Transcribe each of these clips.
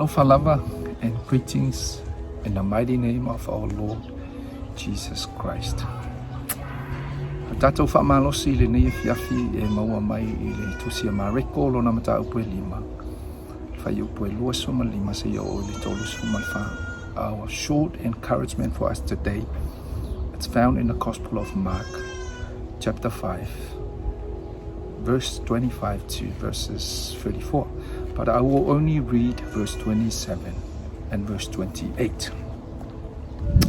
Talofa lava and greetings in the mighty name of our Lord Jesus Christ. O tātou whaamalosi i lenei afiafi e maua mai i le tusi a Mareko lona mataupu e lima. Fuaiupu e 25 seia oo i le 34. Our short encouragement for us today, it's found in the Gospel of Mark, chapter 5, verse 25 to verses 34. But I will only read verse 27 and verse 28.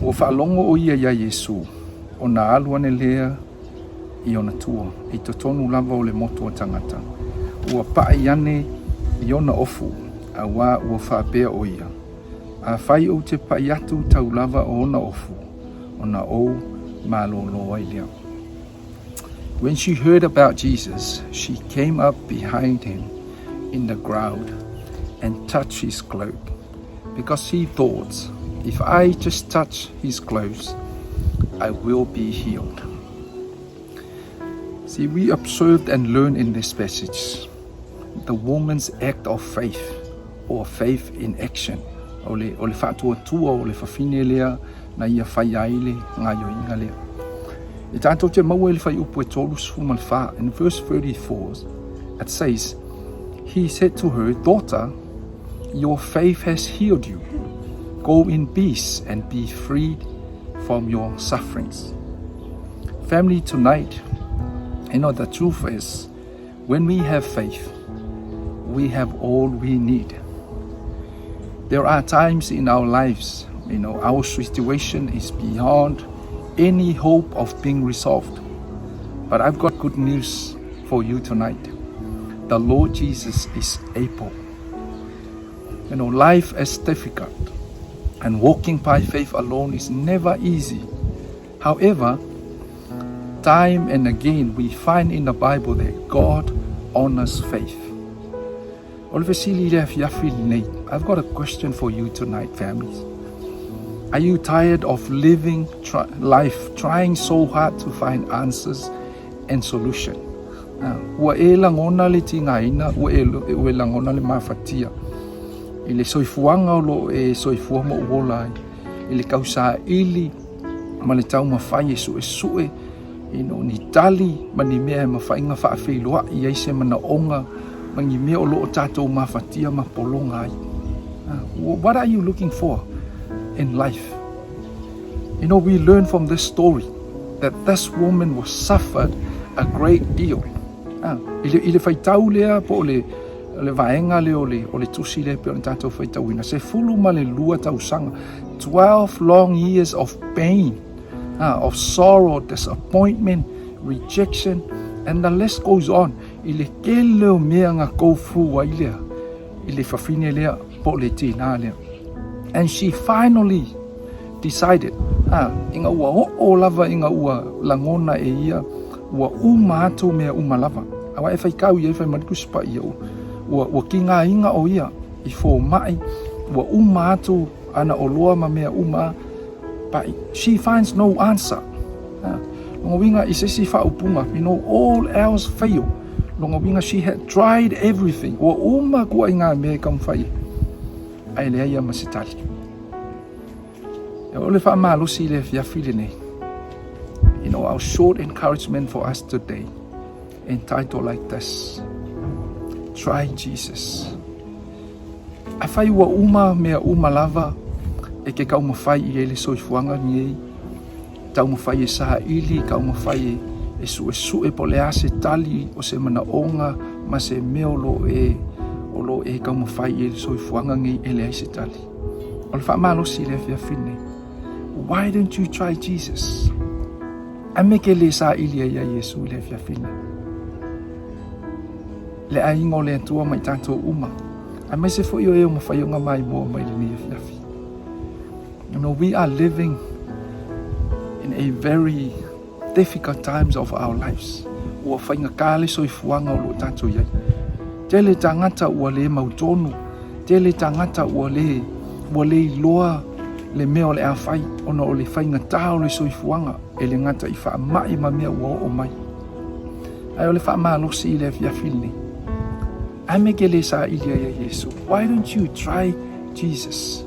Ua faalogo ʻo ia iā Iesū, ona alu ane lea i ona tua, i totonu lava o le motu o tagata. Ua paʻi ane i ona ofu, auā ua faapea ʻo ia, Afai ou te paʻi atu tau lava o ona ofu, ona ou malōlō ai lea. When she heard about Jesus, she came up behind him in the crowd and touched his cloak, because she thought, If I just touch his clothes, I will be healed. See, we observed and learned in this passage the woman's act of faith or faith in action. O le, o le faatuatua o le fafine lea na ia fai ai le gaoioiga lea. E tātou te maua i le fuaiupu e 34, in verse 34, it says, He said to her, Daughter, your faith has healed you. Go in peace and be freed from your sufferings. Family, tonight, the truth is, when we have faith, we have all we need. There are times in our lives, our situation is beyond any hope of being resolved. But I've got good news for you tonight. The Lord Jesus is able. Life is difficult, and walking by faith alone is never easy. However, time and again we find in the Bible that God honors faith. O le fesili i le afiafi lenei, I've got a question for you tonight, families. Are you tired of living life trying so hard to find answers and solution? Ua e lagona le tigaina, ua e lagona le mafatia i le soifuaga o lo o e soifua ma ou ola ai, i le tausaili ma le taumafai e suesue ni tali ma ni mea e mafai ona faafeiloai ai se manaoga ma ni mea o lo o tatou mafatia ma pologa ai. What are you looking for in life? We learn from this story that this woman was suffered a great deal. I le faitau lea po o le vaega lea o le tusi lea pei ona tatou faitauina. 12 tausaga. 12 long years of pain, of sorrow, disappointment, rejection, and the list goes on. I le tele o mea na go through ai lea, i le fafine lea po o le tinā lea. And she finally decided, ina ua oo lava ina ua lagona e ia, ua uma atu mea uma lava. Auā e faitau i ai fai mai le Tusi Paia, ua tigaina o ia i fomai, ua uma atu ana oloa ma mea uma, but she finds no answer. Lona uiga i se isi faaupuga, all else fail. Lona uiga she had tried everything. Ua uma ituaiga mea e taumafai ai leai ia ma se tali. O le faamalosi i le afiafi lenei. Our short encouragement for us today, entitled like this: Try Jesus. Afai ua uma mea uma lava e ke taumafai i ai le soifuaga lenei, taumafai e saili, taumafai e suesue po o le a se tali o se manaoga ma se mea o lo e taumafai i ai le soifuaga lenei e leai se tali. O le faamalosi i le afiafi lenei. Why don't you try Jesus? A mea e ke le saili ai ia Iesu i le afiafi lenei? Le aiga o le Atua ma i tatou uma. Aemaise foi o e ua mafai ona maimoa mai lenei afiafi. We are living in a very difficult times of our lives. Ua faigata le soifuaga o lo o tatou i ai. Tele tagata ua le mautonu, tele tagata ua le iloa le mea o le a fai ona o le faigata o le soifuaga e le gata i faamai ma mea ua oo mai. Ae o le faamalosi i le afiafi lenei. A mea e ke le saili ai ia Iesu? Why don't you try Jesus.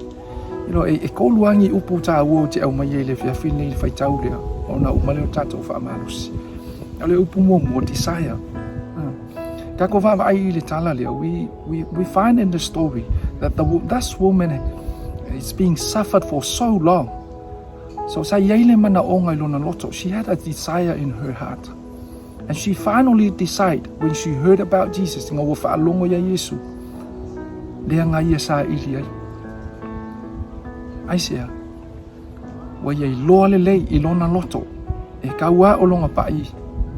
You know, e tolu lava ni upu taua ou te aumaia i le afiafi lenei i le faitau lea, ona uma lea o le tatou faamalosi. O le upu muamua, desire. Tatou vaavaai i le tala lea, we find in the story that this woman is being suffered for so long. So sa i ai le manaoga i lona loto. She had a desire in her heart. And she finally decided when she heard about Jesus, ina ua faalogo ia Iesu, lea na ia saili ai. Aisea? Ua ia iloa lelei i lona loto, e tau lava o lona pa'i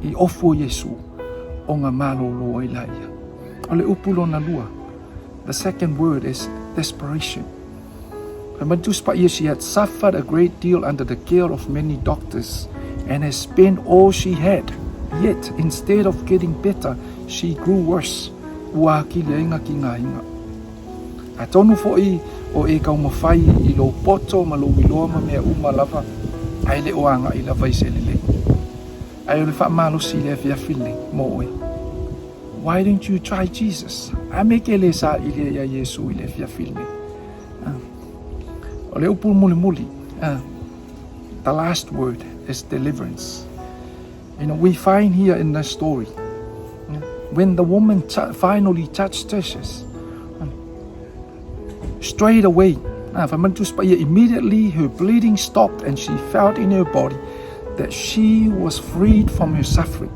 i ofu o Iesu, ona malōlō ai lea. O le upu lona lua, the second word is desperation. Fai mai le Tusi Paia, she had suffered a great deal under the care of many doctors and has spent all she had. Yet, instead of getting better, she grew worse. Ua atili ai ona tigaina. Atonu foi o e taumafai i lou poto ma lou iloa ma mea uma lava, ae le o agai lava i se lelei. Ae o le faamalosi i le afiafi lenei mo oe. Why don't you try Jesus? A mea e te le saili ai ia Iesu i le afiafi lenei? O le upu mulimuli, the last word is deliverance. We find here in this story, when the woman finally touched Jesus, straight away, fai mai le Tusi Paia, immediately her bleeding stopped and she felt in her body that she was freed from her suffering.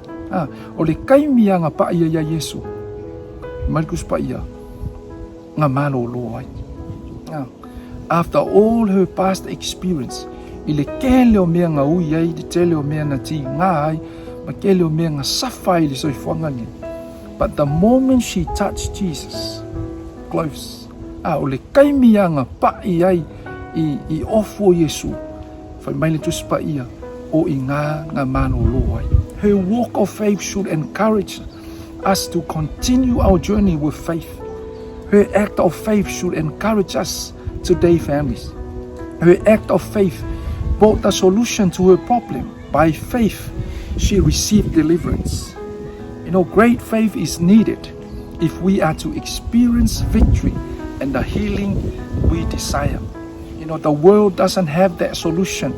O le taimi lava na pa'i ai ia Iesu, mai le Tusi Paia, na malōlō ai. After all her past experience, i le tele o mea na ui ai, le tele o mea na tigā ai, ma tele o mea na safa ai i le soifuaga lenei. But the moment she touched Jesus' clothes, o le taimi lava na pa'i ai i ofu o Iesu, fai mai le Tusi Paia, o i ina na malōlō ai. Her walk of faith should encourage us to continue our journey with faith. Her act of faith should encourage us today, families. Her act of faith brought the solution to her problem. By faith, she received deliverance. Great faith is needed if we are to experience victory and the healing we desire. The world doesn't have that solution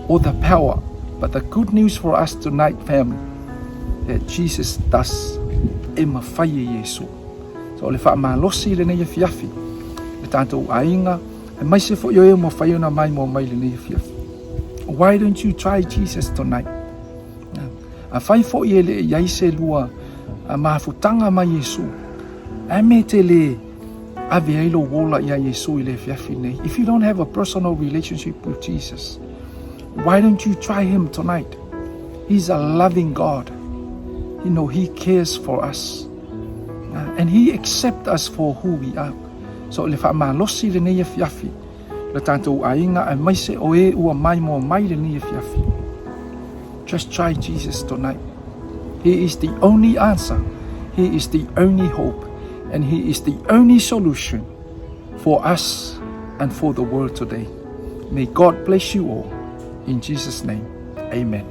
or the power. But the good news for us tonight, family, that Jesus does. E mafai e Iesu. So o le faamalosi i lenei afiafi, le tatou aiga, aemaise foi o e ua mafai ona maimoa mai i lenei afiafi. Why don't you try Jesus tonight? Afai foi e le i ai se lua mafutaga ma Iesu, a mea e te le ave ai lou ola ia Iesu i le afiafi nei? If you don't have a personal relationship with Jesus, why don't you try him tonight? He's a loving God. He cares for us. And he accepts us for who we are. So le faamalosi i lenei afiafi, le tatou aiga aemaise o e ua maimoa mai lenei afiafi. Just try Jesus tonight. He is the only answer. He is the only hope. And he is the only solution for us and for the world today. May God bless you all. In Jesus' name, amen.